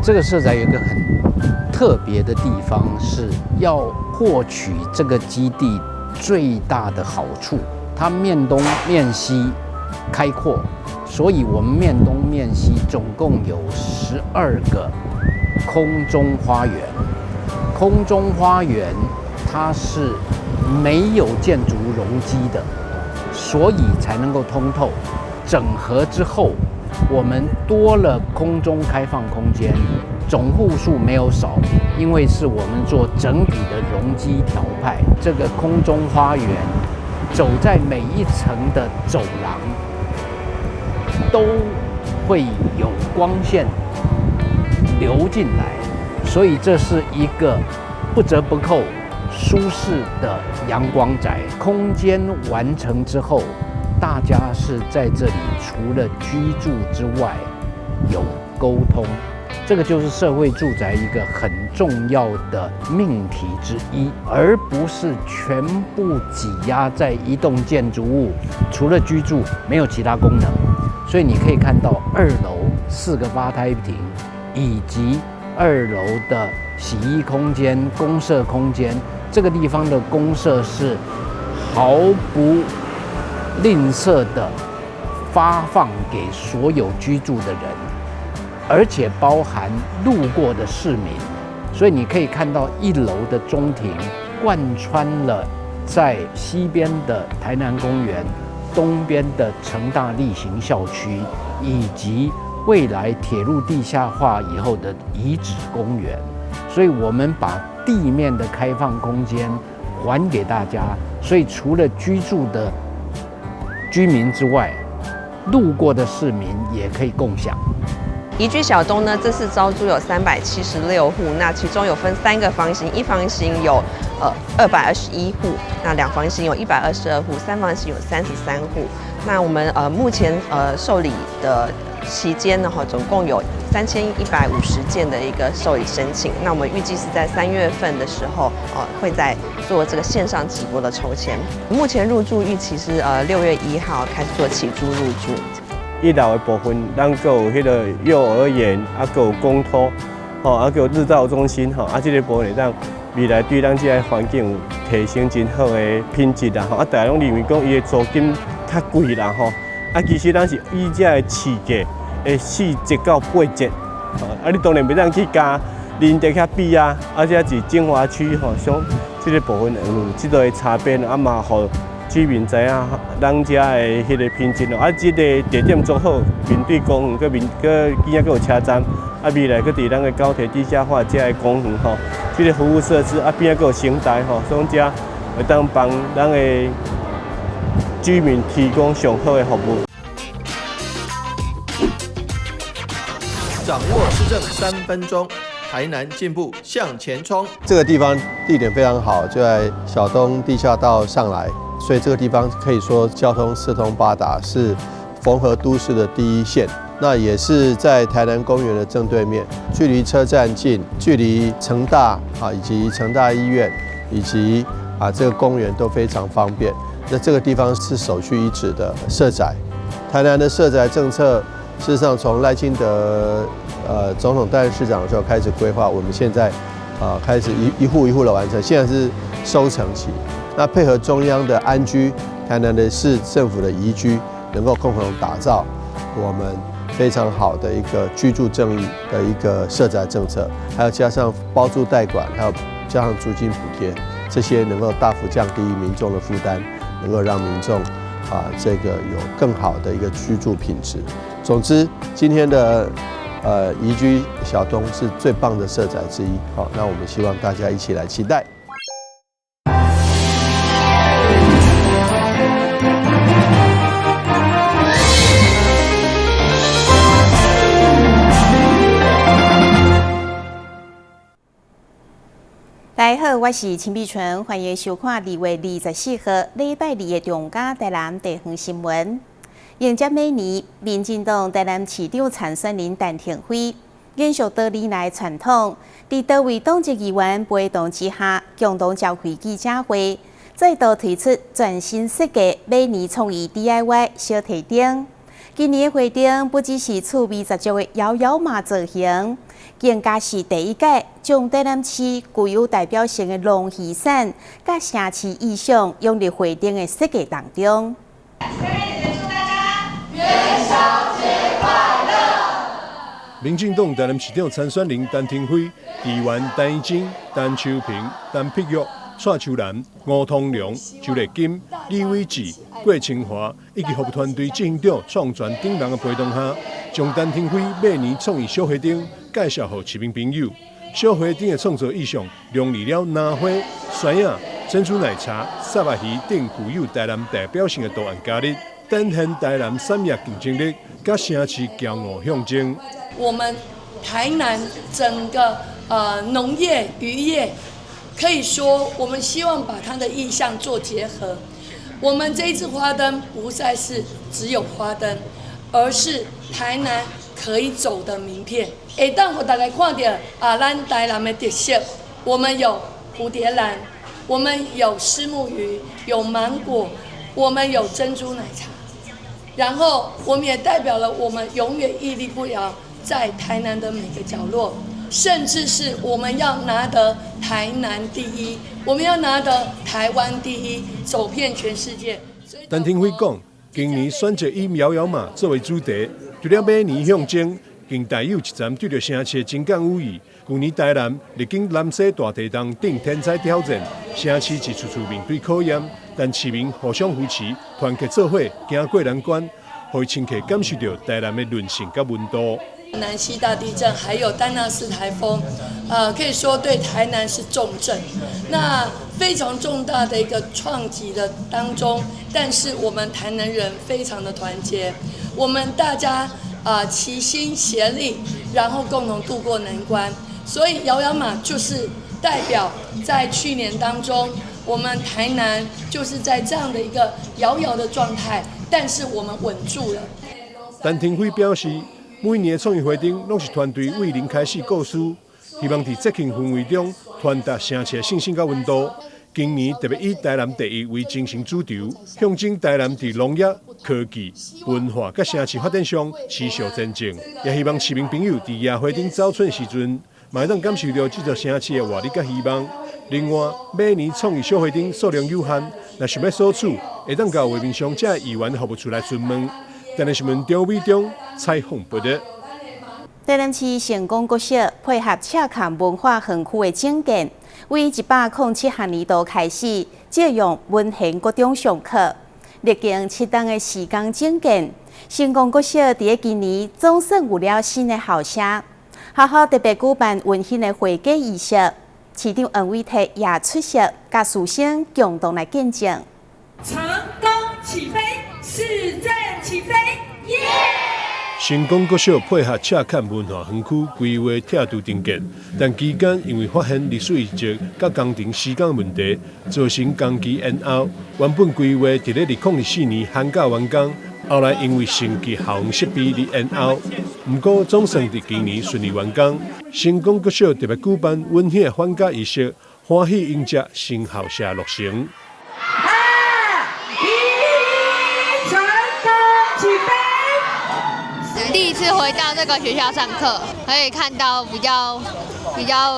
這個社宅有一個很特別的地方，是要獲取這個基地最大的好處。它面東面西開闊，所以我們面東面西總共有12個空中花園。空中花園它是沒有建築容積的，所以才能夠通透。整合之後，我們多了空中開放空間，總戶數沒有少，因為是我們做整體的容積調配。這個空中花園走在每一層的走廊，都會有光線流進來，所以這是一個不折不扣舒適的陽光宅。空間完成之後，大家是在這裡除了居住之外，有溝通，這個就是社會住宅一個很重要的命題之一，而不是全部擠壓在一棟建築物，除了居住沒有其他功能。所以你可以看到二樓四個吧台亭，以及二樓的洗衣空間、公設空間，這個地方的公設是毫不吝嗇的發放給所有居住的人，而且包含路過的市民。所以你可以看到一樓的中庭貫穿了在西邊的台南公園、東邊的成大力行校區，以及未來鐵路地下化以後的遺址公園。所以我們把地面的開放空間還給大家。所以除了居住的居民之外，路過的市民也可以共享。宜居小東呢，這次招租有376戶，那其中有分三個房型，一房型有221戶，那兩房型有122戶，三房型有33戶。那我們目前受理的期間呢，哈，總共有3150件的一個受理申請。那我們預計是在3月份的時候，會再做這個線上直播的抽籤。目前入住預期是6月1號開始做起租入住。一樓的部分，咱閣有彼个幼兒園，啊，閣有公托，吼，啊，閣有日照中心，吼，啊，這个部分會當未來對咱這个環境有提升真好的品質啦，吼，啊，大家攏認為講伊的租金較貴啦，吼，啊，其實咱是以這个市價的4折到8折，吼，啊，你當然袂當去佮仁德遐比啊，啊，這是精華區吼，像這个部分有這个差別，啊嘛，予居民知影咱遮的彼个品質咯，啊，這个地點足好，面對公園，閣面閣邊仔閣有車站，啊，未來閣佇咱的高鐵地下化遮的公園吼，這个服務設施啊，邊仔閣有成大吼，所以遮會當幫咱的居民提供上好的服務。掌握市政3分鐘，台南進步向前衝。這個地方地點非常好，就在小東地下道上來。所以這個地方可以說交通四通八達，是縫合都市的第一線。那也是在台南公園的正對面，距離車站近，距離成大啊以及成大醫院以及啊這個公園都非常方便。那這個地方是首屈一指的社宅。台南的社宅政策，事實上從賴清德總統擔任市長的時候開始規劃，我們現在啊開始一戶一戶的完成，現在是收成期。那配合中央的安居，台南的市政府的宜居，能夠共同打造我們非常好的一個居住正義的一個社宅政策，還有加上包租代管，還有加上租金補貼，這些能夠大幅降低民眾的負擔，能夠讓民眾啊這個有更好的一個居住品質。總之，今天的宜居小東是最棒的社宅之一。好，那我們希望大家一起來期待。大家好，我是陳美純，歡迎收看2月24號禮拜二的中嘉台南地方新聞。迎接馬年，民進黨台南市長參選人陳庭輝延續多年來傳統，佇多位黨籍議員陪同之下，共同召開記者會，再度推出全新設計馬年創意 DIY 小提燈。今年的花燈不只是趣味十足的搖搖馬造型，更加是第一屆將台南市具有代表性的龍魚傘佮城市意象融入花燈的設計當中。祝大家元宵節快樂！民進黨台南市長參選人陳亭妃、議員陳怡貞、陳秋萍、陳碧玉、蔡秋蘭、吳通良、周麗金、李偉智、郭清華以及服務團隊執行長創全等人的陪同下，將陳亭妃馬年創意小花燈介紹予市民朋友。小花燈的創作意象，融入了蘭花、酸仔、珍珠奶茶、虱目魚等具有台南代表性的圖案加入，展現台南產業競爭力，佮城市驕傲象徵。我們台南整個農業、漁業，可以說我們希望把它的意象做結合。我們這一次花燈不再是只有花燈，而是台南可以走的名片。會當予大家看著啊，咱台南的特色，我們有蝴蝶蘭，我們有虱目魚，有芒果，我們有珍珠奶茶，然後我們也代表了我們永遠屹立不搖在台南的每個角落，甚至是我們要拿得台南第一，我們要拿得台灣第一，走遍全世界。陳亭妃講，今年選擇以搖搖馬作為主題，除了馬年象徵，更帶有一層對著城市的情感寓意。舊年台南歷經南西大地動等天災挑戰，城市一處處面對考驗，但市民互相扶持，團結做伙，行過難關，予伊深刻感受著台南的韌性佮溫度。南西大地震，還有丹娜絲颱風，可以說對台南是重症，那非常重大的一個創擊的當中，但是我們台南人非常的團結，我們大家齊心協力，然後共同度過難關。所以搖搖馬就是代表在去年當中，我們台南就是在這樣的一個搖搖的狀態，但是我們穩住了。陳亭妃表示，每年的創意花燈攏是團隊為零開始構思，希望佇節慶氛圍中傳達城市的信心佮溫度。今年特別以台南第一為精神主軸，象徵台南佇農業、科技、文化佮城市發展上持續前進。也希望市民朋友佇蜈花燈走春時陣，嘛會當感受著這座城市的活力佮希望。另外，馬年創意小花燈數量有限，若想欲索取，會當到畫面上這議員服務處來詢問。台南新聞張美中採訪報導。台南市成功國小配合赤崁文化園區的整建，為107學年度開始，借用文賢國中上課。歷經7冬的時間整建，成功國小佇今年總算有了新的校舍。學校特別舉辦溫馨的回歸儀式，市長黃偉哲也出席，佮師生共同來見證。成功起飛，市政起飛，耶！成功國小配合赤崁文化園區規劃拆除重建，但期間因為發現歷史遺跡佮工程施工問題，造成工期延後。原本規劃佇咧2024年寒假完工，後來因為升級校園設備而延後。毋過總算佇今年順利完工。成功國小特別舉辦溫馨的返家儀式，歡喜迎接新校舍落成。二一，成功起飛！第一次回到這個學校上課，可以看到比較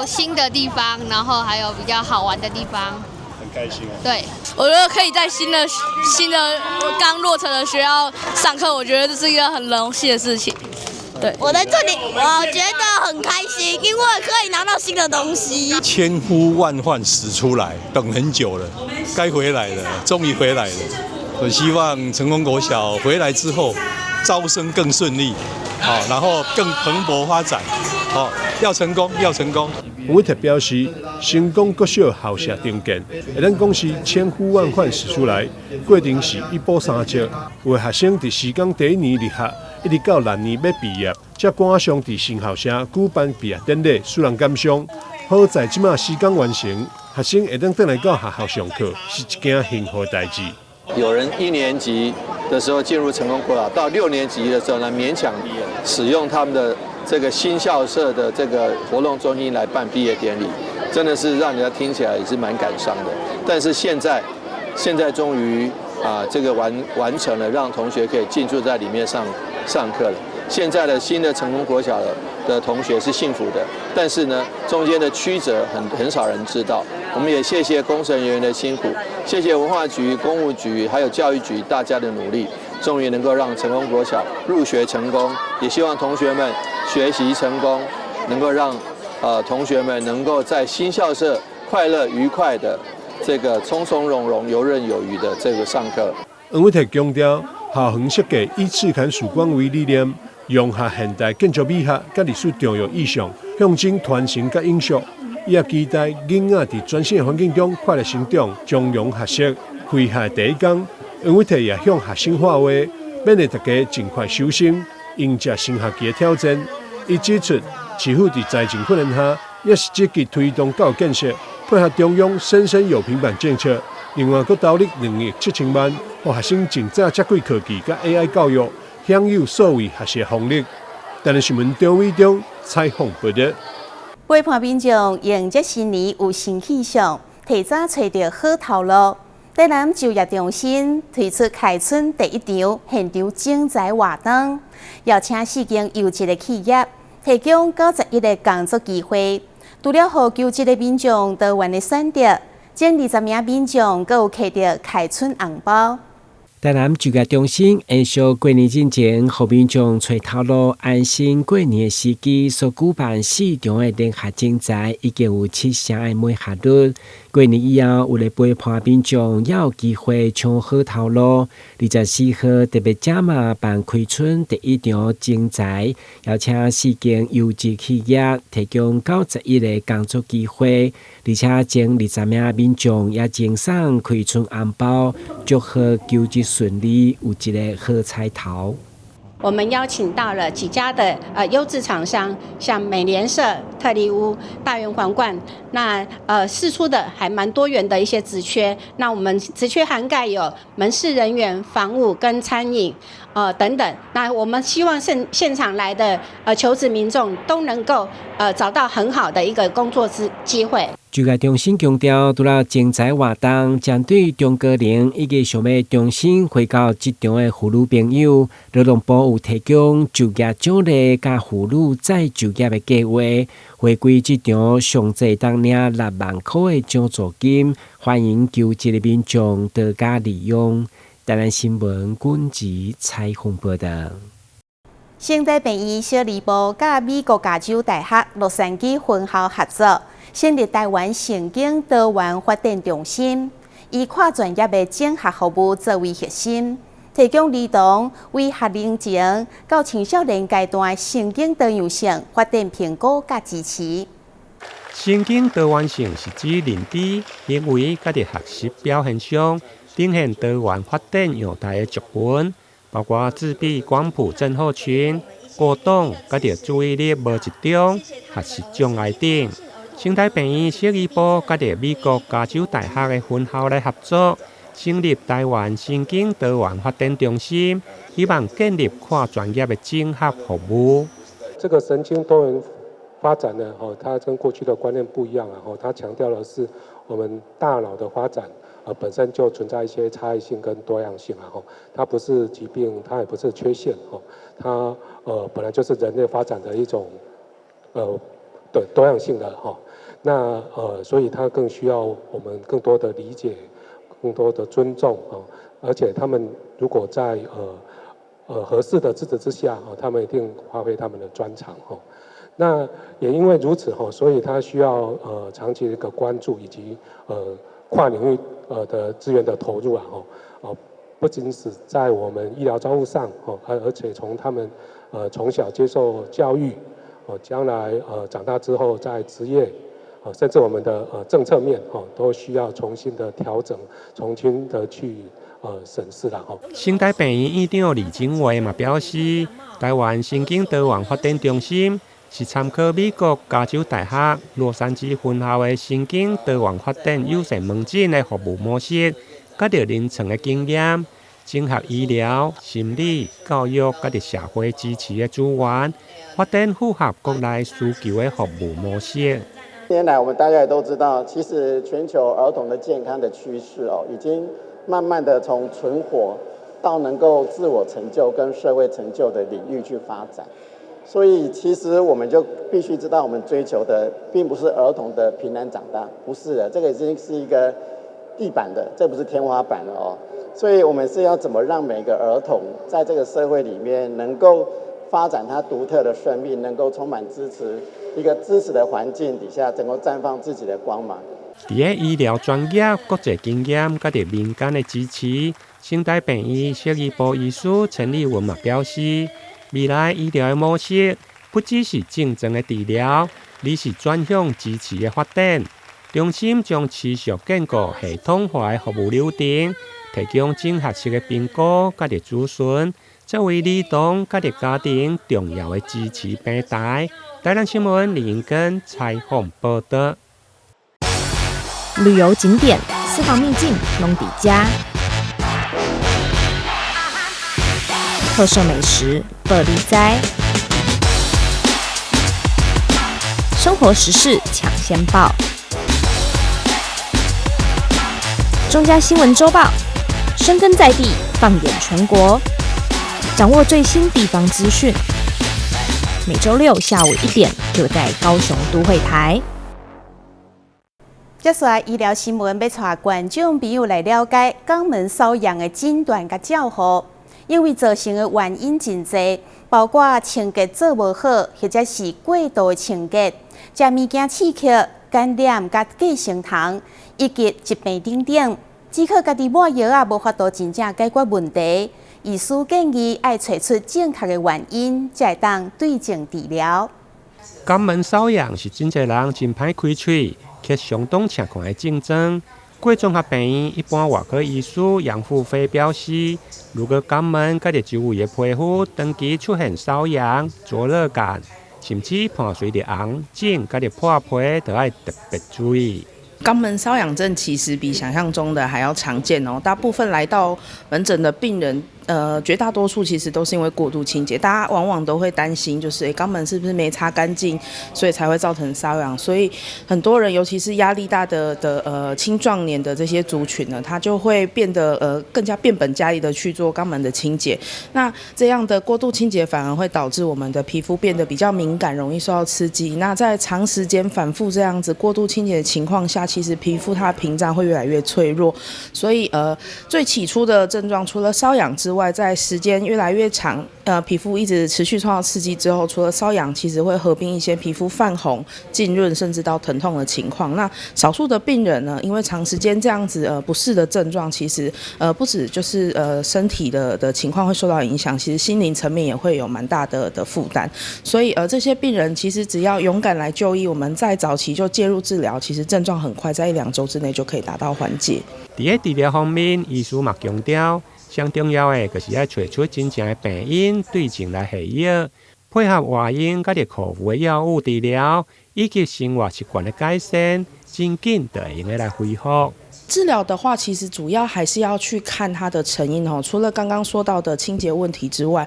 新的地方，然後還有比較好玩的地方，很開心啊。對，我覺得可以在新的剛落成的學校上課，我覺得這是一個很榮幸的事情。對，我在這裡，我覺得很開心，因為可以拿到新的東西。千呼萬喚始出來，等很久了，該回來了，終於回來了。我希望成功國小回來之後，招生更順利，好，然後更蓬勃發展，好，要成功，要成功。黃偉哲表示，成功國小校舍重建，會當講是千呼萬喚始出來，過程是一波三折。有的學生佇時間第一年入學，一直到六年欲畢業，才趕上佇新校舍舉辦畢業典禮，使人感傷。好在這馬施工完成，學生會當轉來到學校上課，是一件幸福的代誌。有人一年級的時候進入成功國小，到六年級的時候呢，勉強使用他們的這個新校舍的這個活動中心來辦畢業典禮，真的是讓人家聽起來也是蠻感傷的。但是現在，現在終於啊，這個完成了，讓同學可以進駐在裡面上課了。現在的新的成功國小的同學是幸福的，但是呢，中間的曲折很少人知道。我們也謝謝工程人員的辛苦，謝謝文化局、工務局還有教育局大家的努力，終於能夠讓成功國小入學成功。也希望同學們學習成功，能夠讓同學們能夠在新校舍快樂愉快的這個從從容容、游刃有餘的這個上課。黃偉哲強調，校園設計以赤崁曙光為理念，融合現代建築美學佮歷史重要意象，象徵傳承佮永續。伊也期待囡仔佇全新的環境中快樂成長，從容學習。開學第一工，黃偉哲也向學生喊話，勉勵大家盡快收心，迎接新學期的挑戰。伊指出，市府佇財政困難下，也是積極推動教育建設，配合中央生生有平板政策，另外閣投入2億7千萬，予學生盡早接軌科技佮 AI 教育，享有數位學習紅利。台南新聞張偉中採訪報導。陪伴民眾迎接新年有新氣象，提早揣著好頭路。台南就業中心推出開春第一場現場徵才活動，邀請四間優質的企業提供91個工作機會。除了予求職的民眾多元的選擇，前20名民眾閣有揢著開春紅包。台南就業中心延續過年進前，予民眾揣頭路安心過年的時機，所舉辦四場的聯合徵才，已經有7成的滿額率。過年以後，有咧陪伴民眾也有機會搶好頭路。24號特別加碼辦開春第一場徵才，邀請四間優質企業提供91個工作機會，而且前20名民眾也贈送開春紅包，祝賀求職順利，有一个好彩頭。我們邀請到了幾家的優質廠商，像美聯社、特力屋、大元皇冠，那釋出的還蠻多元的一些職缺。那我們職缺涵蓋有門市人員、房務跟餐飲，等等。那我們希望現場來的求職民眾都能夠找到很好的一個工作之機會。就業中心強調，除了徵才活動，針對中高齡以及想欲重新回到職場的婦女朋友，勞動部有提供就業獎勵佮婦女再就業的計劃，回歸職場上濟當領6萬塊的獎助金，歡迎求職的民眾多加利用。台南新聞君子採訪報道。成大病院小兒部佮美國加州大學洛杉磯分校合作，成立台灣神經多元發展中心，以跨專業的整合服務作為核心，提供兒童為學齡前到青少年階段神經多樣性發展評估佮支持。神經多元性是指認知、行為佮佇學習表現上呈現多元發展樣態的族群，包括自閉光譜症候群、過動、佮著注意力無集中、學習障礙等。成大病院小兒部佮著美國加州大學的分校來合作，成立台灣神經多元發展中心，希望建立跨專業的整合服務。這個神經多元發展呢，哦，它跟過去的觀念不一樣啊，哦，它強調的是我們大腦的發展，本身就存在一些差異性跟多樣性啊，吼，它不是疾病，它也不是缺陷，吼，它本來就是人類發展的一種，對多樣性的哈。那所以它更需要我們更多的理解，更多的尊重啊，而且他們如果在合適的支持之下，他們一定發揮他們的專長哈。那也因為如此哈，所以他需要長期的一個關注以及跨領域的資源的投入啊，吼，哦，不僅是在我們醫療照護上，哦，而且從他們從小接受教育，哦，將來長大之後在職業，甚至我們的政策面，哦，都需要重新的調整，重新的去審視啦，吼。成大病院院長李金偉嘛表示，台灣神經多元發展中心是參考美國加州大學洛杉磯分校的神經多元發展友善門診的服務模式，佮著臨床的經驗，整合醫療、心理、教育佮著社會支持的資源，發展符合國內需求的服務模式。近年來，我們大家也都知道，其實全球兒童的健康的趨勢哦，已經慢慢的從存活到能夠自我成就跟社會成就的領域去發展。所以其實我們就必須知道，我們追求的並不是兒童的平安長大，不是的，這個已經是一個地板的，這不是天花板了哦。所以我們是要怎麼讓每個兒童在這個社會裡面能夠發展他獨特的生命，能夠充滿支持，一個支持的環境底下，能夠綻放自己的光芒。佇咧醫療專業、國際經驗，佮著民間的支持，成大病院獸醫部醫師陳立文嘛表示，未來醫療的模式不只是症狀的治療，而是轉向支持的發展。中心將持續建構系統化的服務流程，提供整合式的評估佮著諮詢，作為兒童佮著家庭重要的支持平台。台南新聞李英根採訪報導。旅遊景點、私房秘境攏佇遮，特色美食報你知，生活時事搶先報，中嘉新聞週報，深耕在地，放眼全國，掌握最新地方資訊。每週六下午1點，就在高雄都會台。接下來醫療新聞欲帶觀眾朋友來了解肛門瘙癢的診斷佮照護，因為造成的原因真濟，包括清潔做無好，或者是過度的清潔、食物件刺激、感染佮寄生蟲，以及疾病等等。只靠家己抹藥仔，無法度真正解決問題。醫師建議愛揣出正確的原因，才會當對症治療。肛門瘙癢是真濟人真歹開喙，卻相當常見的症狀。貴綜合病院一般外科醫師楊富飛表示，如果肛門佮著周圍的皮膚長期出現瘙癢、灼熱感，甚至伴隨著紅腫佮著破皮，就愛特別注意。肛門瘙癢症其實比想象中的還要常見哦。大部分來到門診的病人，絕大多數其實都是因為過度清潔。大家往往都會擔心，就是肛門是不是沒擦乾淨，所以才會造成瘙癢。所以很多人，尤其是壓力大的青壯年的這些族群呢，他就會變得更加變本加厲的去做肛門的清潔。那這樣的過度清潔反而會導致我們的皮膚變得比較敏感，容易受到刺激。那在長時間反覆這樣子過度清潔的情況下，其實皮膚它的屏障會越來越脆弱，所以最起初的症狀除了瘙癢之外，在時間越來越長，皮膚一直持續受到刺激之後，除了瘙癢，其實會合併一些皮膚泛紅、浸潤，甚至到疼痛的情況。那少數的病人呢，因為長時間這樣子不適的症狀，其實不止就是身體的情況會受到影響，其實心靈層面也會有蠻大的負擔。所以這些病人其實只要勇敢來就醫，我們在早期就介入治療，其實症狀很快在一兩週之內就可以達到緩解。佇咧治療方面，醫師嘛強調，上重要的就是愛揣出真正的病因，對症來下藥，配合外用佮著口服的藥物治療，以及生活習慣的改善，真緊就會用得來恢復。治療的話，其實主要還是要去看它的成因哦。除了剛剛說到的清潔問題之外，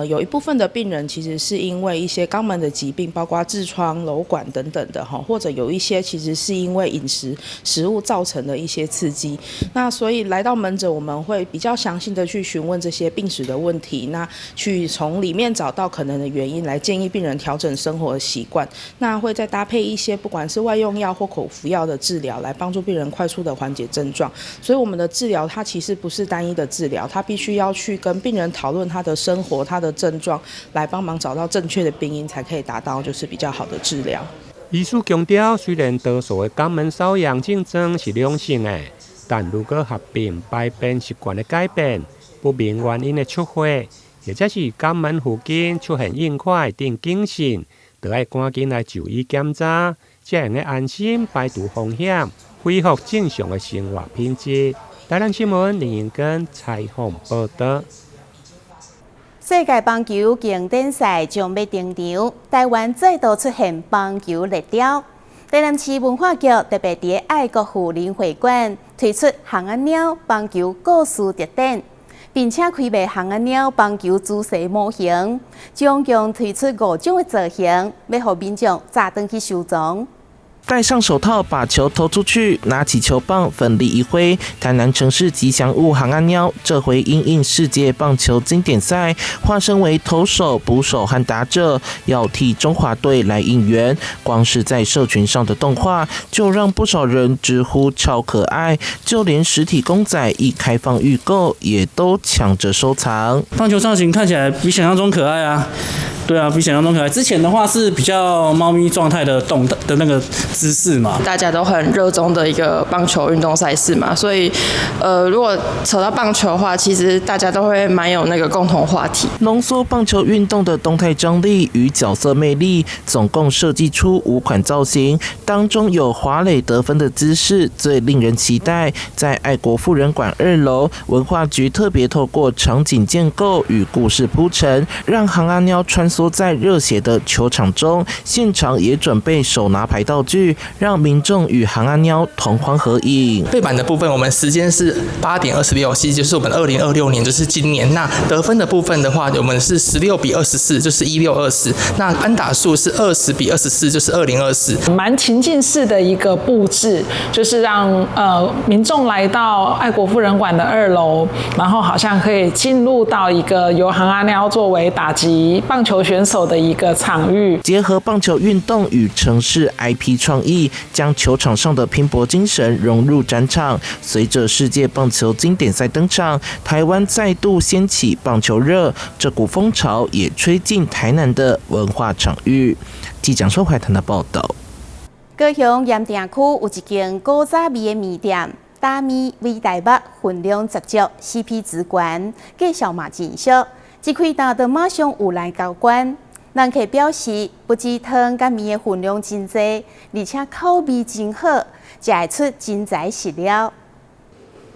有一部分的病人其實是因為一些肛門的疾病，包括痔瘡、瘻管等等的哈，或者有一些其實是因為飲食食物造成的一些刺激。那所以來到門診，我們會比較詳細的去詢問這些病史的問題，那去從裡面找到可能的原因，來建議病人調整生活的習慣。那會再搭配一些不管是外用藥或口服藥的治療，來幫助病人快速的緩解症狀。所以我們的治療它其實不是單一的治療，它必須要去跟病人討論他的生活、他的症狀，來幫忙找到正確的病因，才可以達到就是比較好的治療。醫師強調，雖然多數的肛門瘙癢症狀是良性的，但如果合併排便習慣的改變、不明原因的出血，或者是肛門附近出現硬塊等警訊，就愛趕緊來就醫檢查，才會用安心排除風險，恢復正常的生活品質。台南新聞林英根採訪報導。世界棒球經典賽將欲登場，台灣再度出現棒球熱潮。台南市文化局特別佇愛國婦人會館推出蜂仔貓棒球故事特展，並且開賣蜂仔貓棒球姿勢模型，總共推出五種的造型，欲予民眾紮轉去收藏。戴上手套把球投出去，拿起球棒奮力一揮。台南城市吉祥物尪仔貓，這回因應世界棒球經典賽，化身為投手、捕手和打者，要替中華隊來應援。光是在社群上的動畫，就讓不少人直呼超可愛。就連實體公仔一開放預購，也都搶着收藏。棒球造型看起來比想象中可愛啊！對啊，比想象中可愛。之前的話是比較貓咪狀態的動的那個姿勢嘛。大家都很熱衷的一個棒球運動賽事嘛，所以，如果扯到棒球的話，其實大家都會蠻有那個共同話題。濃縮棒球運動的動態張力與角色魅力，總共設計出五款造型，當中有華磊得分的姿勢最令人期待。在愛國婦人館二樓，文化局特別透過場景建構與故事鋪陳，讓尪仔貓穿梭在熱血的球場中，現場也準備手拿牌道具，讓民眾與尪仔貓同框合影。背板的部分，我們時間是8點26，其實就是我們2026年，就是今年。那得分的部分的話，我們是16比24，就是1624。那安打數是20比24，就是2024。蠻情境式的一個佈置，就是讓民眾來到愛國婦人館的二樓，然後好像可以進入到一個由尪仔貓作為打擊棒球選手的一個場域，結合棒球運動與城市 IP 創意，將球場上的拼搏精神融入展場。隨着世界棒球經典賽登場，台灣再度掀起棒球熱，這股風潮也吹進台南的文化場域。記者蘇懷騰的報道。高雄鹽埕區有一間古早味的麵店，打麵、偉大肉分量十足，CP 值懸，價數嘛真俗。一開檔就馬上有人交關。人客表示，不止湯佮麵的分量真濟，而且口味真好，食會出真材實料。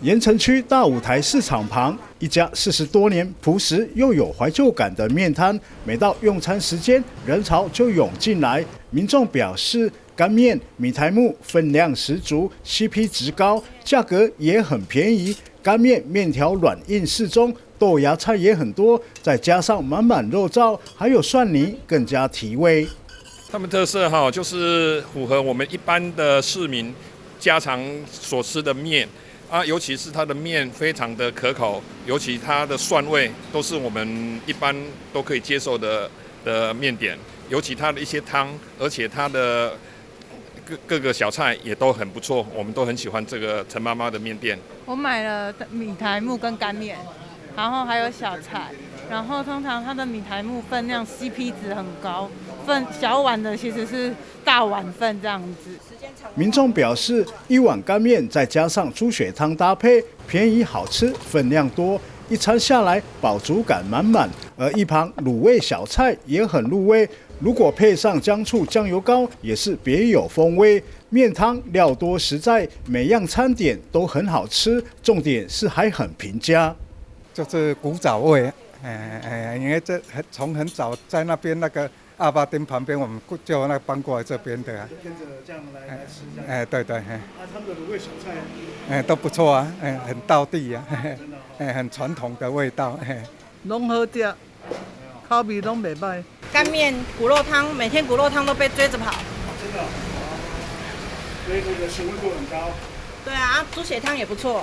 鹽埕區大舞台市場旁，一家40多年樸實又有懷舊感的麵攤，每到用餐時間，人潮就湧進來。民眾表示，乾麵、米苔目分量十足，CP 值高，價格也很便宜。乾麵麵條軟硬適中，豆芽菜也很多，再加上滿滿肉燥，還有蒜泥，更加提味。他們特色哈，就是符合我們一般的市民家常所吃的麵啊，尤其是它的麵非常的可口，尤其它的蒜味都是我們一般都可以接受的麵點，尤其它的一些湯，而且它的各個小菜也都很不錯，我們都很喜歡這個陳媽媽的麵店。我買了米苔目跟乾麵，然後還有小菜，然後通常它的米苔目分量 CP 值很高，份小碗的其實是大碗份這樣子。民眾表示，一碗乾麵再加上豬血湯搭配，便宜好吃，分量多，一餐下來飽足感滿滿。而一旁滷味小菜也很入味，如果配上薑醋醬油膏，也是別有風味。麵湯料多實在，每樣餐點都很好吃，重點是還很平價。就是古早味，哎哎，因為這從很早在那邊那個阿巴丁旁邊，我們就那搬過來這邊的。跟着這樣來吃。哎，對對。啊，他們的滷味小菜，哎，都不錯啊，哎，很道地啊，哎，很傳統的味道。攏好食，口味攏袂䆀。乾麵、滷肉湯，每天滷肉湯都被追着跑。真的，所以這個詢問度很高。對啊，豬血湯也不錯。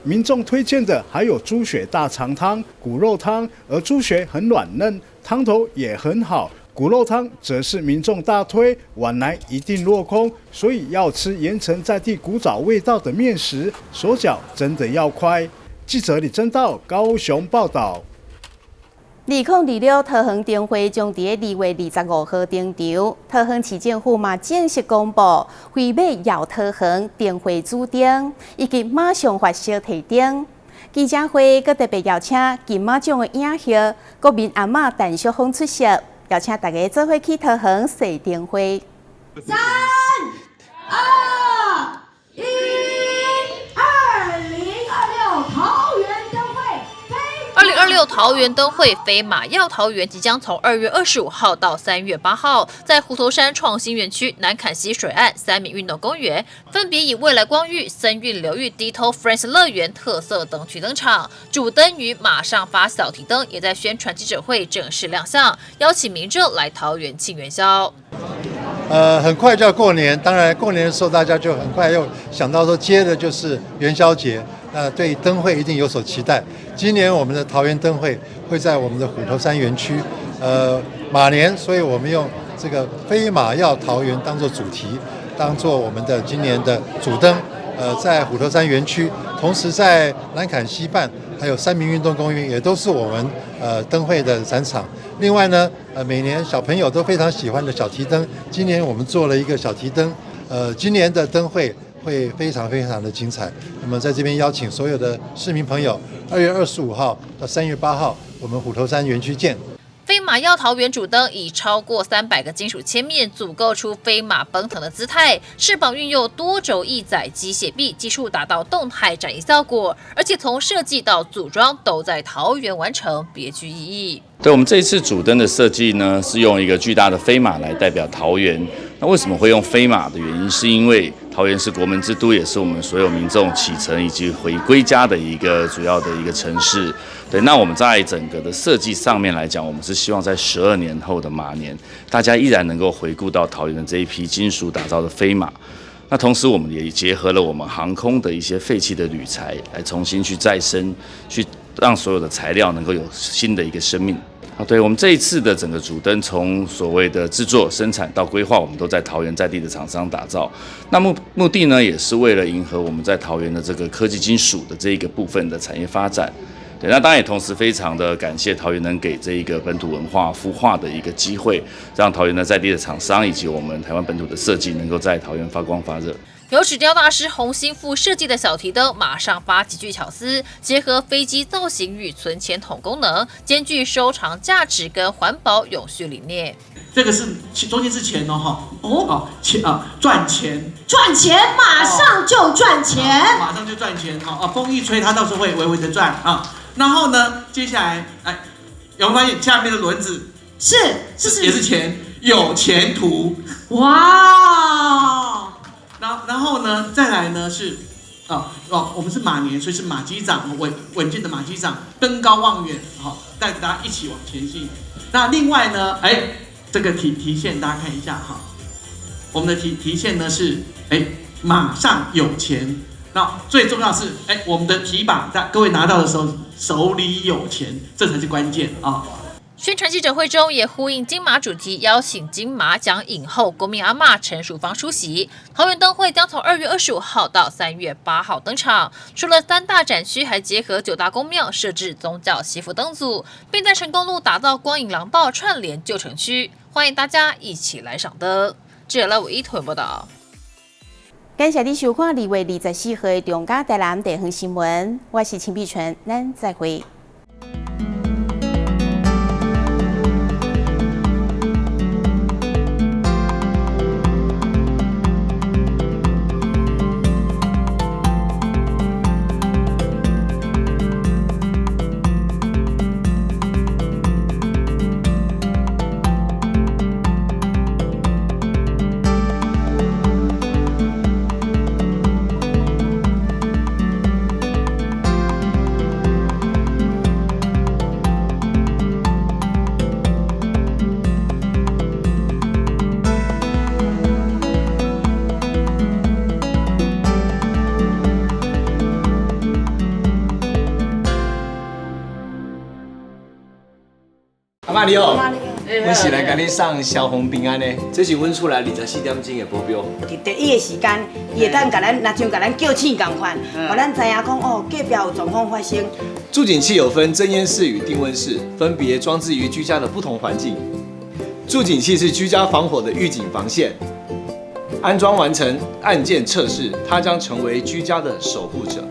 民眾推薦的還有豬血大腸湯、骨肉湯，而豬血很軟嫩，湯頭也很好。骨肉湯則是民眾大推，晚來一定落空，所以要吃鹽埕在地古早味道的麵食，手腳真的要快。記者李正道高雄報道。2026桃園燈會將佇2月25號登場，桃園市政府嘛正式公布飛馬耀桃園燈會主燈，以及馬上發燒提燈。記者會閣特別邀請金馬獎的影后國民阿嬤陳淑芳出席，邀請大家做伙去桃園踅燈會。三、二、一，2026桃園燈會。2026桃園燈會飛馬耀桃園即將從2月25號到3月8號，在虎頭山創新園區、南崁溪水岸、三民運動公園，分別以未來光域、森韻流域、Ditto Friends 樂園特色燈區登場。主燈與馬上發小提燈也在宣傳記者會正式亮相，邀請民眾來桃園慶元宵。很快就要过年，当然过年的时候大家就很快又想到说，接的就是元宵节，那对灯会一定有所期待。今年我们的桃园灯会会在我们的虎头山园区，马年，所以我们用这个飞马耀桃园当做主题，当做我们的今年的主灯。在虎头山园区，同时在南崁溪畔还有三民运动公园，也都是我们灯会的展场。另外呢，每年小朋友都非常喜欢的小提灯，今年我们做了一个小提灯。今年的灯会会非常非常的精彩。那么在这边邀请所有的市民朋友，2月25号到3月8号，我们虎头山园区见。飞马耀桃园主灯以超过300个金属切面组构出飞马奔腾的姿态，翅膀运用多轴翼载机械臂技术达到动态展翼效果，而且从设计到组装都在桃园完成，别具意义。对，我们这一次主灯的设计呢，是用一个巨大的飞马来代表桃园。那为什么会用飞马的原因，是因为桃园是国门之都，也是我们所有民众启程以及回归家的一个主要的一个城市。对，那我们在整个的设计上面来讲，我们是希望在12年后的马年，大家依然能够回顾到桃园的这一批金属打造的飞马。那同时，我们也结合了我们航空的一些废弃的铝材，来重新去再生，去让所有的材料能够有新的一个生命。啊，对，我们这一次的整个主灯，从所谓的制作、生产到规划，我们都在桃园在地的厂商打造。那目的呢，也是为了迎合我们在桃园的这个科技金属的这一个部分的产业发展。对，那当然也同时非常的感谢桃园能给这一个本土文化孵化的一个机会，让桃园的在地的厂商以及我们台湾本土的设计能够在桃园发光发热。由纸雕大师洪兴富设计的小提灯，马上发极具巧思，结合飞机造型与存钱筒功能，兼具收藏价值跟环保永续理念。这个是中间是钱哦，哈哦，钱啊，赚钱，赚钱，马上就赚钱，马上就赚钱哈啊，风一吹，它到时候会微微的转啊。然后呢，接下来哎，有没有发现下面的轮子是也是钱，有前途哇！然后呢，再来呢是，我们是马年，所以是马机长，稳健的马机长，登高望远，好，带着大家一起往前进。那另外呢，哎，这个提线大家看一下哈，我们的提线呢是，哎，马上有钱。那最重要是，哎，我们的提把在各位拿到的时候手里有钱，这才是关键啊。宣传记者会中也呼应金马主题，邀请金马奖影后国民阿嬷陈淑芳出席。桃园灯会将从2月25号到3月8号登场，除了3大展区，还结合9大宫庙设置宗教祈福灯组，并在成功路打造光影廊道串联旧城区，欢迎大家一起来赏灯。记者赖伟一屯报道。感谢你收看2月24号的中嘉台南地方新闻，我是陈碧纯，咱再会。阿嬤你好，阮是来共你送消防平安的，这是阮厝内24点钟的保镖。伫第一个时间，伊会当共咱，若像共咱叫醒仝款，予咱知影讲哦，隔壁有状况发生。住警器有分侦烟室与定温室，分别装置于居家的不同环境。住警器是居家防火的预警防线，安装完成按键测试，它将成为居家的守护者。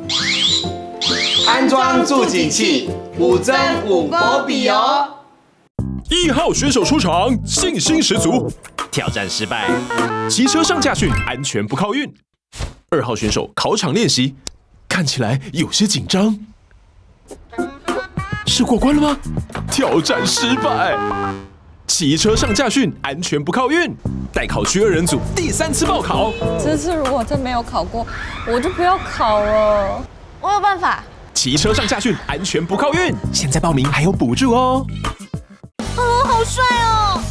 安装住警器，5增5保比哦。1号选手出场，信心十足，挑战失败，骑车上驾训，安全不靠运。2号选手考场练习，看起来有些紧张，是过关了吗？挑战失败，骑车上驾训，安全不靠运。待考区2人组第3次报考，这次如果真没有考过，我就不要考了。我有办法。骑车上驾训，安全不靠运，现在报名还有补助哦。哦，好帅哦！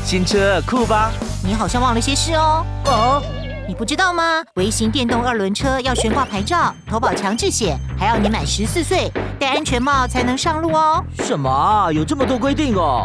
新车酷吧？你好像忘了些事哦。哦，你不知道嗎？微型電動二輪車要懸掛牌照、投保強制險，還要年滿14歲，戴安全帽才能上路哦。什麼？有這麼多規定哦？